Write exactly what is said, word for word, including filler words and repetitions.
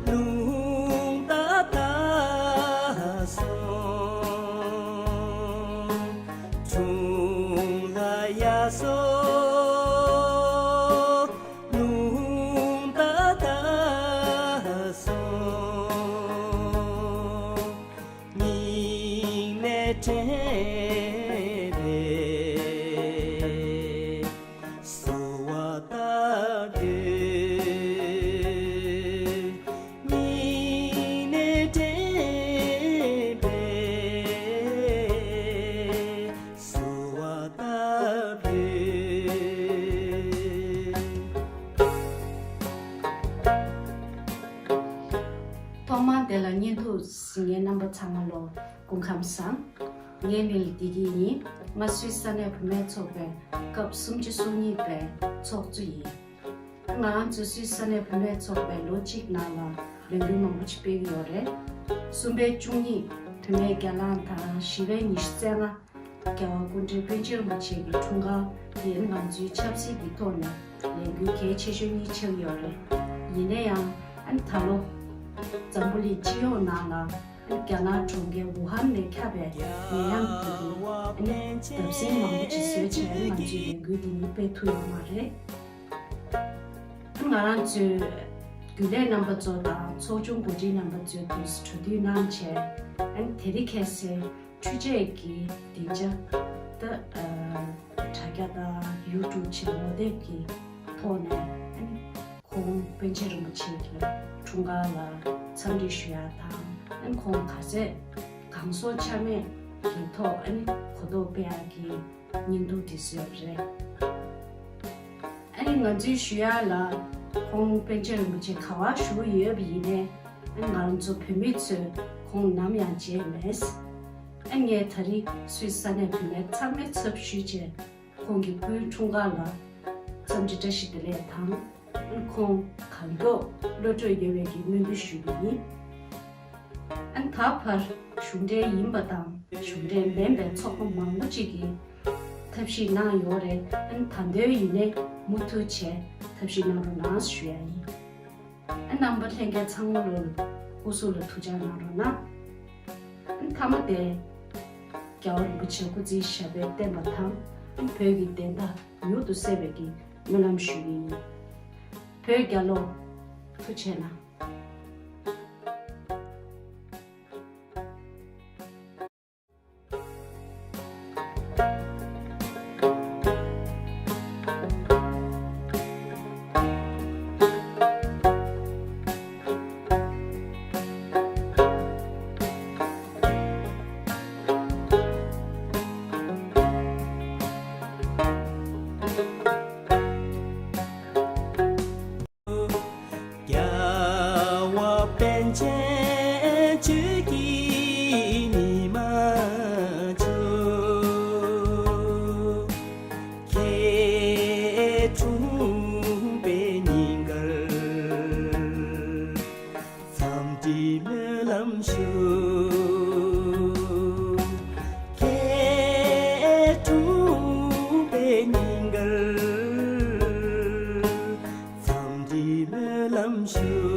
རླུང་རྟ་དར་སོང་། དྲུང་ལ་ཡར་སོང་། རླུང་རྟ་དར་སོང་། སྙིང་ནས་དྲན་པས་གསོལ་བ་བཏབ་ཡོད། སྙིང་ནས་དྲན་པས་གསོལ་བ་བཏབ་ཡོད། ཐོག་མར་དེ་ལ་བརྙན་ཐུང་གཟིགས་མཁན་རྣམ་པ་ཚང་མ་ལོ་སྐུ་ཁམས་བཟང་། ངའི་མིང་ལ་བདེ་སྐྱིད་ཡིན། ང་སུད་སི་ས་གནས་བུད་མེད་ཚོགས་པའི་སྐབས་སུམ་ཅུ་སོ་གཉིས་པའི་ཚོགས་གཙོ་ཡིན། ང་རང་ཚོ་སུད་སི་ས་གནས་བུད་མེད་ཚོགས་པའི་ལོ་གཅིག་ནང་ལ་ལས་འགུལ་མང་པོ་ཞིག་སྤེལ་གྱི་ཡོད་རེད། གསུམ་པའི་བཅུ་གཉིས་བུད་མེད་གྱེན་ལངས་དང་། བཞི་པའི་ཉི་ཤུ་རྩ་ལྔ་རྒྱལ་བ་སྐུ་ཕྲེང་པཎ་ཆེན་རིན་པོ་ཆེ་གི་འཁྲུངས་སྐར་དེ་ང་ཚོའི་ཆབ་སྲིད་ཀྱི་ཐོག་ནས་ལས་འགུལ་གལ་ཆེ་ཤོས་གཉིས་ཆགས་ཡོད་རེད། ཡིན་ན་ཡང་ཨ་ནི་ད་ལོ་འཛམ་བུ་གླིང་སྤྱི་ཡོངས་ནང་ལ་ཨ་ནི་རྒྱ་ནག་གྲོང་ཁྱེར་ཝུ་ཧན་ནས་ཁྱབ་པའི་ནད་ཡམས་དེ་གིས་ཨ་ནི་བརྡབ་གསིག་མང་པོ་ཅིག་བཟོས་བྱས་ཨ་ནི་ང་ཚོའི་ལས་འགུལ་འདི་ཉིད་སྤེལ་ཐུབ་ཡོད་མ་རེད། ང་རང་ཚོའི་རྒྱུན་ལས་རྣམ་པ་ཚོ་དང་ཚོགས་ཆུང་འགོ་ཁྲིད་རྣམ་པ་ཚོས་དུས་སུ་གྲོས་བསྡུར་གནང་བྱས། ཨ་ནི་དེ་རིང་ཁ་སང་འཕྲུལ་ཆས་ཀྱི་སྡིངས་ཆ་ད་ཨ་དྲ་རྒྱ་དང་ཡུ་ཊུབ་བྱས་ངོ་དེབ་ཀྱི་ཐོག་ནས་ཨ་ནི་ཁོང་པཎ་ཆེན་རིན་པོ་ཆེ་གི་འཁྲུངས་སྐར་ལ་འཚམས་འདྲི་ཞུ་ཡ་དང་། ཨ་ནི་ཁོང་ག་ཚད་གང་སོང་ཆ་མེད་ཀྱི་ཐོག་ཨ་ནི་གོ་རྟོགས་སྤེལ་ཡ་གི་བརྙན་ཐུང་དེ་བཟོས་པ་རེད། ཨ་ནི་ང་ཚོའི་ཞུ་ཡག་ལ་ཁོང་པཎ་ཆེན་རིན་པོ་ཆེ་ག་པར་བཞུགས་ཡོད་པ་ཡིན་ནའི་ཨ་ནི་ང་ཚོ་བོད་མི་ཚོས་ཁོང་ནམ་ཡང་མཇལ་མེད། ཨ་ནི་ངས་ད་རིང་སུད་སི་ས་གནས་བུད་མེད་ཚང་མའི་ཚབ་ཞུས་བྱས་ཁོང་གི་སྐུའི་འཁྲུངས་སྐར་ལ་འཚམས་འདྲི་བཀྲ་ཤིས་བདེ་ལེགས་དང་། ཨ་ནི་ཁོང་གང་མགྱོགས་གློད་གྲོལ་ཡོང་བའི་གི་སྨོན་འདུན་ཞུ་གི་ཡིན། ཨ་ནི་ད་བར་གཞུང་འབྲེལ་ཡིན་པ་དང་གཞུང་འབྲེལ་མིན་པའི་ཚོགས་པ་མང་པོ་ཅིག་གིས་ཐབས་ཤེས་གནང་ཡོད་རེད། ཨ་ནི་ད་དུང་ཡིན་ནའི་མུ་མཐུད་བྱས་ཐབས་ཤེས་གནང་རོགས་གནང་ཞུ་ཡ་ཡིན། ཨ་ནི་རྣམ་པ་ལྷན་རྒྱས་ཚང་མ་ལོ་སྐུ་གཟུགས་ལ་ཐུགས་ཅག་གནང་རོགས་གནང་། ཨ་ནི་མཐའ་མ་དེ་རྒྱལ་བ་རིན་པོ་ཆེ་སྐུ་ཚེ་ཞབས་པད་བརྟན་པ་དང་། ཨ་ནི་བོད་ཀྱི་བདེན་མཐའ་མྱུར་དུ་གསལ་བའི་གི་སྨོན་ལམ་ཞུ་གི་ཡིན། བོད་རྒྱལ་ལོ། ཐུགས་རྗེ་གནང་། རྒྱལ་བ་པཎ་ཆེན་ཁྱོད་ཀྱི་ཉི་མ་འཆར། ཁྱེད་འཁྲུངས་པའི་ཉིན་དཀར། འཚམས་འདྲིའི་སྨོན་ལམ་ཞུ། ཁྱེད་འཁྲུངས་པའི་ཉིན་དཀར། འཚམས་འདྲིའི་སྨོན་ལམ་ཞུ།